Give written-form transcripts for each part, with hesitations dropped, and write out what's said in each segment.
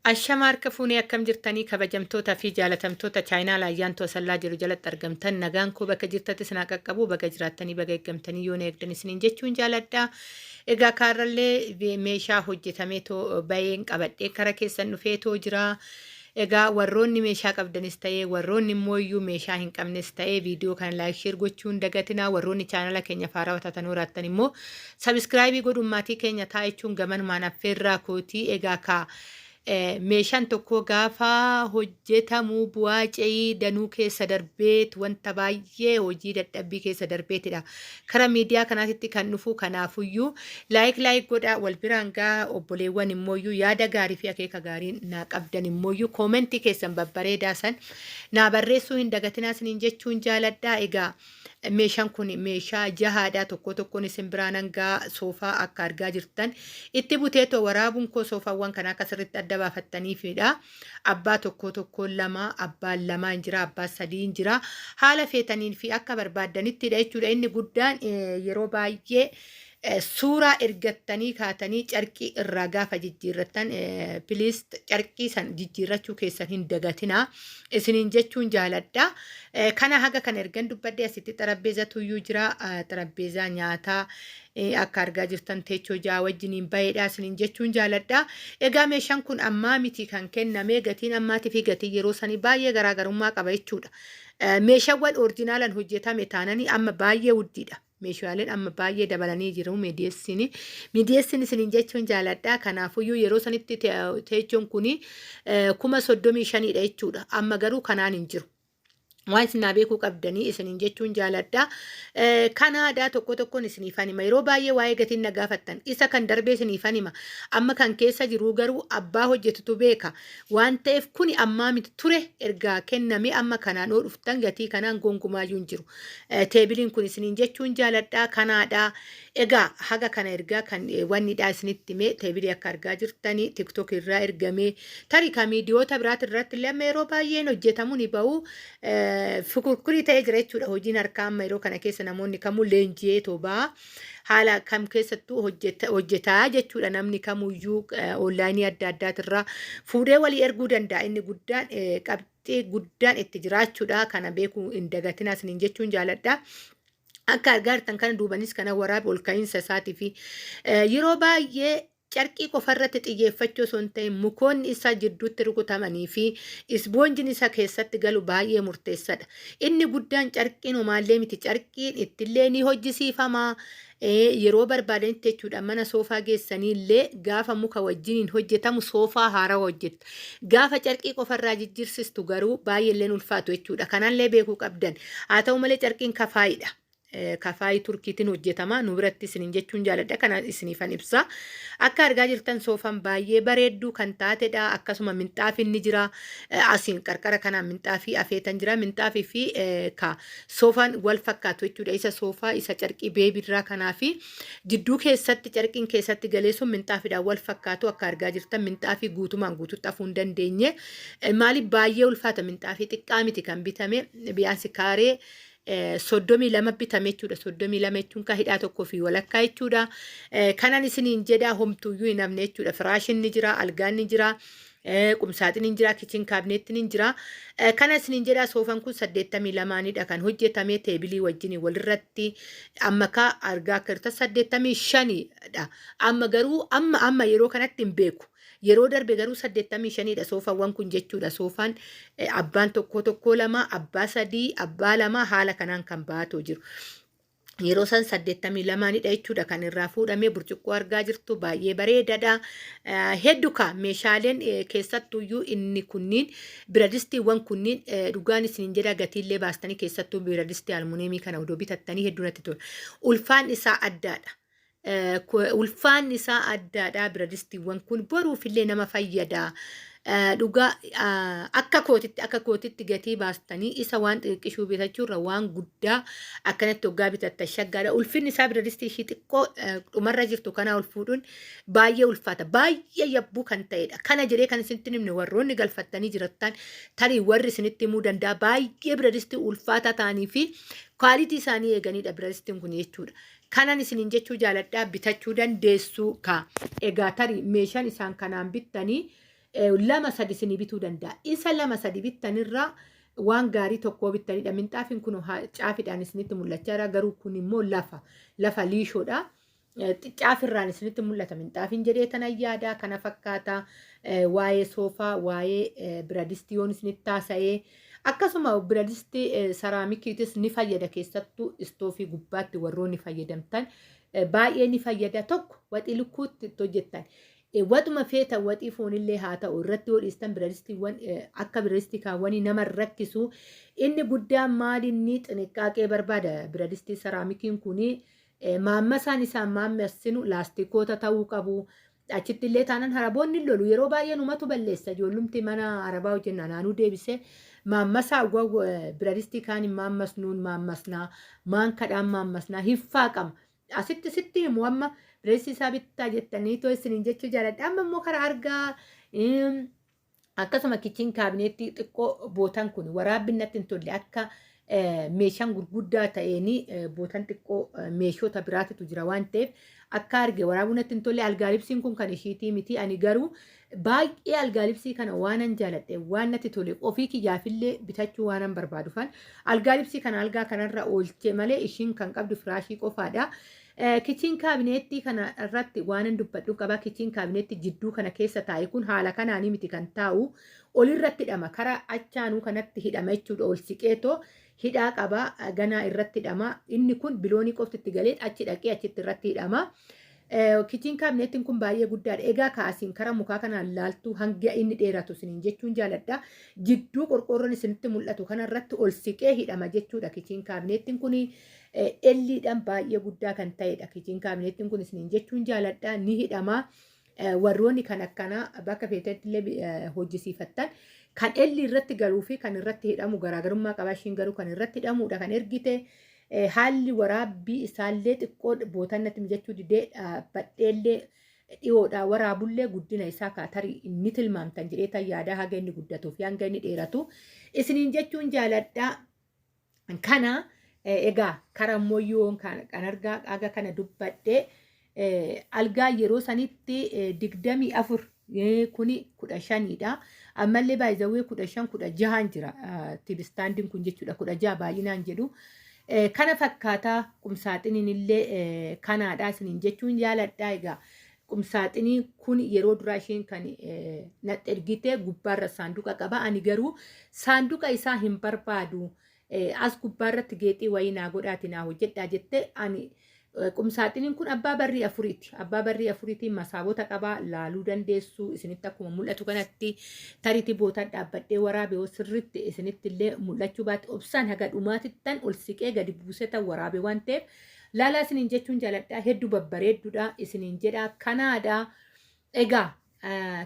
Ashama harka fuunee akkam jirtanii kabajamtoota fi jaalatamtoota chaayinaal ayyaantuu asallaa jiru jalatti argamtan nagaan koo bakka jirtatti isin haa qaqqabu baga jiraattanii baga eeggamtanii yoo na eegdan isiniin jechuun jaaladha. Egaa kaarrallee meeshaa hojjetamee too baheen qabadhee kara keessan dhufee too jira. Egaa warroonni meeshaa qabdanis ta'ee warroonni immoo iyyuu meeshaa hin qabnes ta'ee viidiyoo kana laayik sheer gochuu hin dagatinaa warroonni chaanala keenya faarawaa taatan horaattan immoo sabiskiraayibii godhuun maatii keenya ta'a jechuun gamanumaan affeerraa kootii egaa kaa meeshaan tokko gaafa hojjetamu bu'aa ce'ii danuu keessa darbeet wanta baay'ee hojii dadhabbii keessa darbeetidha. Kara miidiyaa kanaatitti kan dhufu kanaafuyyuu laayik laayik godhaa wal biraan gaa obboleewwan immooyyuu yaada gaarii fi akeeka gaarii naa qabdan immooyyuu koomentii keessan babbareedaa san naa barreessuu hin dagatinaa isiniin jechuun jaaladha. Egaa meeshaan kun meeshaa jahaadha tokko tokkoon isin biraan hangaa soofaa akka argaa jirtan itti butee too waraabuun koo soofaawwan kana akka sirriitti adda baafattaniifidha. Abbaa tokkoo tokkoon lama, abbaan lamaa hin jira, abbaa sadii hin jira. Haala feetaniin fi akka barbaaddanittidha jechuudha. Inni guddaan yeroo baay'ee suuraa ergattanii kaatanii carqii irraa gaafa jijjiirrattan piliis carqii san jijjiirrachuu keessan hin dagatinaa isiniin jechuun jaaladha. Kana haga kana ergan dubbadhee asitti xarabbeezatu iyyuu jira. Xarabbeezaa nyaataa akka argaa jirtan teechoo ja'a wajjiniin baheedha isiniin jechuun jaaladha. Egaa meeshaan kun ammaa miti kan kenname gatiin ammaatii fi gatiin yeroo sanii baay'ee garaagarummaa qaba jechuudha. Meeshaawwan orijinaalaan hojjetame taananii amma baay'ee wuddiidha. Meeshaaleen amma baay'ee dabalanii jiru miidiyeessiin. Miidiyeessiin isiniin jechuun jaaladha. Kanaafuyyuu yeroo sanitti teechoon kun 35,000dha jechuudha. Amma garuu kanaan hin jiru. Waan isin naa beekuu qabdanii isiniin jechuun jaaladha. Kanaadaa tokko tokkoon isiniifan hima. Yeroo baay'ee waa'ee gatiin na gaafattan. Isa kan darbee isiniifan hima. Amma kan keessa jiru garuu abbaa hojjetutu beeka. Waan ta'eef kuni ammaa miti ture ergaa kenname amma kanaan oo dhuftan gatii kanaan gonkumaayyuu hin jiru. Teebiliin kun isiniin jechuun jaaladha. Kanaadha. Egaa haga kana ergaa kan wannidha isinitti hime teebilii akka argaa jirtanii tiktok irraa ergamee tarii kan miidiyoota biraati irratti illee amma yeroo baay'een hojjetamu ni bahu fukurkurii ta'ee jira jechuudha hojiin harkaa amma yeroo kana keessa namoonni kamuu leenji'ee tobaa haala kam keessattuu hojjetaa jechuudha namni kamuyyuu onlaayinii adda addaatirraa fuudhee walii erguu danda'a inni guddaan qabxii guddaan itti jiraachuudha kana beekuu hin dagatinaa isiniin jechuun jaaladha. Akka argaa jirtan kana duubanis kana waraabe ol ka'iinsa isaatii fi yeroo baay'ee carqii qofa irratti xiyyeeffachuu osoo hin ta'in mukoonni isaa jidduutti rukutamanii fi isboonjiin isa keessatti galu baay'ee murteessadha. Inni guddaan carqiin homaallee miti carqiin ittillee ni hojjisiifama. Yeroo barbaadanitti jechuudha mana soofaa geessanii illee gaafa muka wajjiniin hojjetamu soofaa haarawa hojjetta. Gaafa carqii qofarraa jijjiirsistu garuu baay'eelleen ulfaatu jechuudha. Kanallee beekuu qabdan. Haa ta'u malee carqiin kafaayidha. Kafaayii Turkiitiin hojjetama. Nu biratti isiniin jechuun jaaladha. Kana isiniifan ibsa. Akka argaa jirtan soofaan baay'ee bareedduu kan taatedha. Akkasuma minxaafiin ni jira. Asiin qarqara kanaan minxaafii afeetan jira. Minxaafii fi ka soofaan wal fakkaatu jechuudha. Isa soofaa isa carqii beebiirraa kanaa fi jidduu keessatti carqiin keessatti galee sun minxaafiidhaan wal fakkaatu akka argaa jirtan minxaafii guutumaan guututti afuu hin dandeenye. Maaliif baay'ee ulfaata minxaafii xiqqaa miti kan bitame biyaansi kaaree 32 bitame jechuudha. 32 jechuun kan hidhaa tokkoo fi walakkaa jechuudha. Kanan isiniin jedhaa homtuuyyuu hin hafne jechuudha. Firaashin ni jira, algaan ni jira. Qumsaaxiniin jira, kichin kaabineettiin hin jira. Kana isiniin jedhaa soofan kun 82dha kan hojjetame teebilii wajjin walirratti amma ka argaa akka jirtan 85dha. Amma garuu amma amma yeroo kanatti hin beeku. Yeroo darbe garuu 85dha soofawwan kun jechuudha. Soofaan abbaan tokkoo tokkoo lama, abbaa sadii, abbaa lama haala kanaan kan baatoo jiru. Yeroo san 82dha jechuudha kan irraa fuudhamee burcuqqoo argaa jirtu baay'ee bareedadha. Hedduu ka meeshaaleen keessattuyyuu inni kunniin biradistiiwwan kunniin dhugaan isiniin jedha gatiillee baastanii keessattuu biradistii almuneemii kana odoo bitattanii hedduu natti tola. Ulfaan isaa addaadha. Ulfaan isaa addaadha biradistiiwwan kun boruufillee nama fayyada. Dhugaa akka kootitti gatii baastanii isa waan xixiqqishuu bitachuurra waan guddaa akkanatti hoggaa bitattan shaggaadha. Ulfinni isaa biradistii ishii xiqqoo dhumarra jirtu kanaa ol fuudhuun baay'ee ulfaata. Baay'ee yabbuu kan ta'edha. Kana jedhee kan isinitti himne warroonni galfattanii jirattan tarii warri isinitti himuu danda'a. Baay'ee biradistii ulfaataa ta'anii fi kwaalitii isaanii eeganidha biradistiin kun jechuudha. Kanan isiniin jechuu jaaladhaa bitachuu dandeessu ka. Egaa tarii meeshaan isaan kanaan bittanii Lama sadi isinii bituu danda'a. Isa lama sadi bittanirraa waan gaarii tokkoo bittanidha. Minxaafiin kun caafidhaan isinitti mul'achaa jira. Garuu kun immoo lafa liishoodha. Caafirraan isinitti mul'ata minxaafiin jedhee tana yaada kana fakkaata. Waa'ee soofaa, waa'ee biradistii yoon isinitti haasa'ee, akkasuma biradistii saraamikiitis ni fayyada. Keessattuu istoofii gubbaatti warroonni fayyadamtan baay'ee ni fayyada. Tokko waxii lukkuutti itti hojjettan, waxuma feetan, waxii foonillee haa ta'u, irratti yoo dhiistan biradistiiwwan akka biradistii kaawwanii nama rakkisu. Inni guddaan maalinni xiniqqaaqee barbaada. Biradistii saraamikiin kuni maammasaan isaan maammassinu laastikoota ta'uu qabu. Achitti illee taanan haraboonni lolu. Yeroo baay'ee numatu balleessa. Ijoollumti mana arabaa hojjenna naanuu deebisee maammasaa biradistii kaan hin maammasnuun maammasnaa, maankadhaan maammasnaa, hin faaqama. Asitti sitti himu, amma biradistii isaa bittaa jettanii too isiniin jechuu jaaladha. Amma immoo karaa argaa akkasuma kitchen cabinetti xiqqoo bootan kun waraabbiin natti hin tolle. Akka meeshaan gurguddaa ta'een bootan xiqqoo meeshota biraatitu jira waan ta'eef akka arge waraabuu natti hin tolle. Algaalibsiin kun kan ishiitii miti. Ani garuu baay'ee algaalibsii kana waanan jaaladhe, waan natti tole, ofii kiyyaafillee bitachuu waanan barbaadufan algaalibsii kana algaa kanarra oolche malee ishiin kan qabdu firaashii qofaadha. Kitchen cabinetti kana irratti waanan dubbadhu qaba. Kitchen cabinetti jidduu kana keessa taa'e kun haala kanaanii miti kan taa'u. Olirratti hidhama. Kara achaanuu kanatti hidhama jechuudha. Ol siqeetoo hidhaa qaba. Ganaa irratti hidhama. Inni kun biloonii qofti itti galee achi dhaqee achitti irratti hidhama. Kitchen cabinettiin kun baay'ee guddaadha. Egaa kaasiin kara mukaa kanaan laaltuu hanga inni dheeratu isiniin jechuun jaaladha. Jidduu qorqoorroon isinitti mul'atu kanarratti ol siqee hidhama jechuudha. Kitchen cabinettiin kun elliidhaan baay'ee guddaa kan ta'edha. Kitchen cabinettiin kun isiniin jechuun jaaladha. Ni hidhama. Warroonni kan akkanaa bakka feetetti illee hojjisiifattan kan elli irratti galuu fi kan irratti hidhamu garaagarummaa qaba. Ishiin garuu kan irratti hidhamudha kan ergite. Haalli waraabbii isaallee xiqqoo bootan natti mijachuu didee, dhaabbadheellee dhiyoodhaa waraabullee guddina isaa kaatarii inni tilmaamtan jedhee tan yaadaa haga inni guddatuu fi hanga inni dheeratu isiniin jechuun jaaladha. Kana egaa karammoyyoo kan argaa haga kana dubbadhe. Algaa yeroo sanitti 24, kuni 15dha. Ammallee baay'izawwee 15 16n jira TV standiin kun jechuudha, 16 baay'inaan jedhu. Kana fakkaataa qumsaaxiniin illee kanaadha isiniin jechuun jaaladha. Egaa qumsaaxinii kun yeroo duraa isheen kan natti ergite gubbaarra saanduqa qaba. Ani garuu saanduqa isaa hin barbaadu. As gubbaarratti geexii wayii naa godhaati naa hojjedhaa jette. Ani qumsaaxiniin kun abbaa barrii afuriiti. Abbaa barrii afuriitiin masaabota qabaa, laaluu dandeessu. Isinitti akkuma mul'atu kanatti tariitii bootaan dhaabbadhee waraabe yoo sirritti isinitti illee mul'achuu baate, obsaan haga dhumaatittan ol siqee gadi buusee tan waraabe waan ta'eef laalaa isiniin jechuun jaaladha. Hedduu babbareedduudha isiniin jedha. Kanaadha. Egaa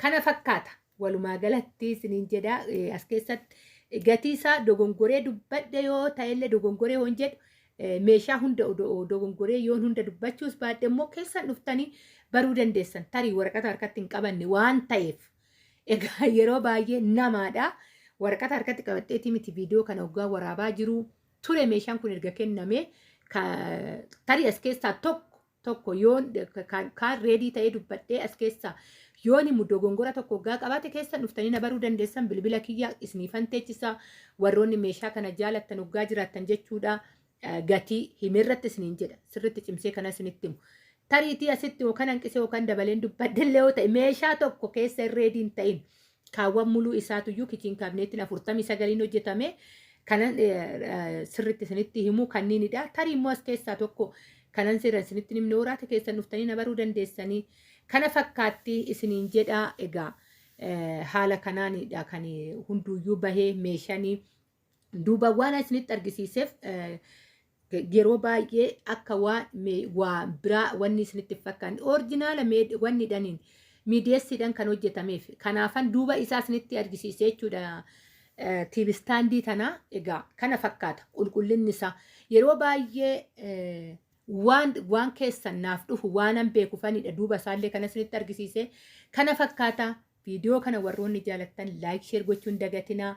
kana fakkaata. Walumaa galatti isiniin jedha, as keessatti gatii isaa dogongoree dubbadhe yoo ta'ellee, dogongoree hoon jedhu meeshaa hunda dogongoree yoon hunda dubbachuus baadhe immoo keessan dhuftanii baruu dandeessan, tarii waraqata harkatti hin qabanne waan ta'eef. Egaa yeroo baay'ee namaadha. Waraqata harkatti qabadheetii miti viidiyoo kana hoggaa waraabaa jiru ture. Meeshaan kun erga kenname tarii as keessaa tokko tokko yoon kaan ready ta'ee dubbadhee, as keessaa yoon himu dogongora tokko hoggaa qabaate keessan dhuftanii na baruu dandeessan. Bilbila kiyya isiniifan teechisa, warroonni meeshaa kana jaalattan hoggaa jiraattan jechuudha. Gatii himerratti isiniin jedha, sirritti cimsee kana isinitti himu. Tariitii asitti yookaan hanqisee yookaan dabaleen dubbadhellee yoo ta'e, meeshaa tokko keessa hin ready hin ta'in kaawwan muluu isaatuyyuu kitchen cabinettiin 49n hojjetame kanan sirritti isinitti himu kanniinidha. Tarii immoo as keessaa tokko kanan seeran isinitti himne horaata keessan dhuftanii na baruu dandeessanii. Kana fakkaatti isiniin jedha. Egaa haala kanaanidha kan hunduuyyuu bahee meeshanii. Duuba waan isinitti argisiiseef, yeroo baay'ee akka waan waa biraa wanni isinitti fakkaanne original wanni dhaniin miidiyeessiidhaan kan hojjetameef kanaafan duuba isaa isinitti argisiise jechuudha. TV standii tana egaa kana fakkaata qulqullinni isaa. Yeroo baay'ee waan keessan naaf dhufu waanan beekufanidha duuba isaallee kana isinitti argisiise. Kana fakkaata. Viidiyoo kana warroonni jaalattan like, share gochuun dagatinaa.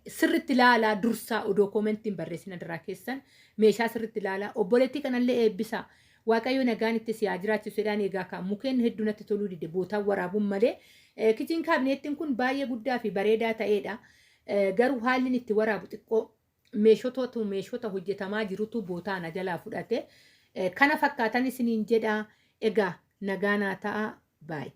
Sirritti ilaalaa dursaa odoo commentiin barreessina duraa keessan meeshaa sirritti ilaalaa. Obboleettii kanallee eebbisaa. Waaqayyo nagaan itti si haa jiraachisu jedhaan. Egaa kaa mukeen hedduu natti toluu dide bootaan waraabuun malee. Kitchen cabinettiin kun baay'ee guddaa fi bareedaa ta'edha. Garuu haalli inni itti waraabu xiqqoo meeshotatu meeshota hojjetamaa jirutu bootaa na jalaa fudhate. Kana fakkaatan isiniin jedha. Egaa nagaa naa ta'a. Baay'ee.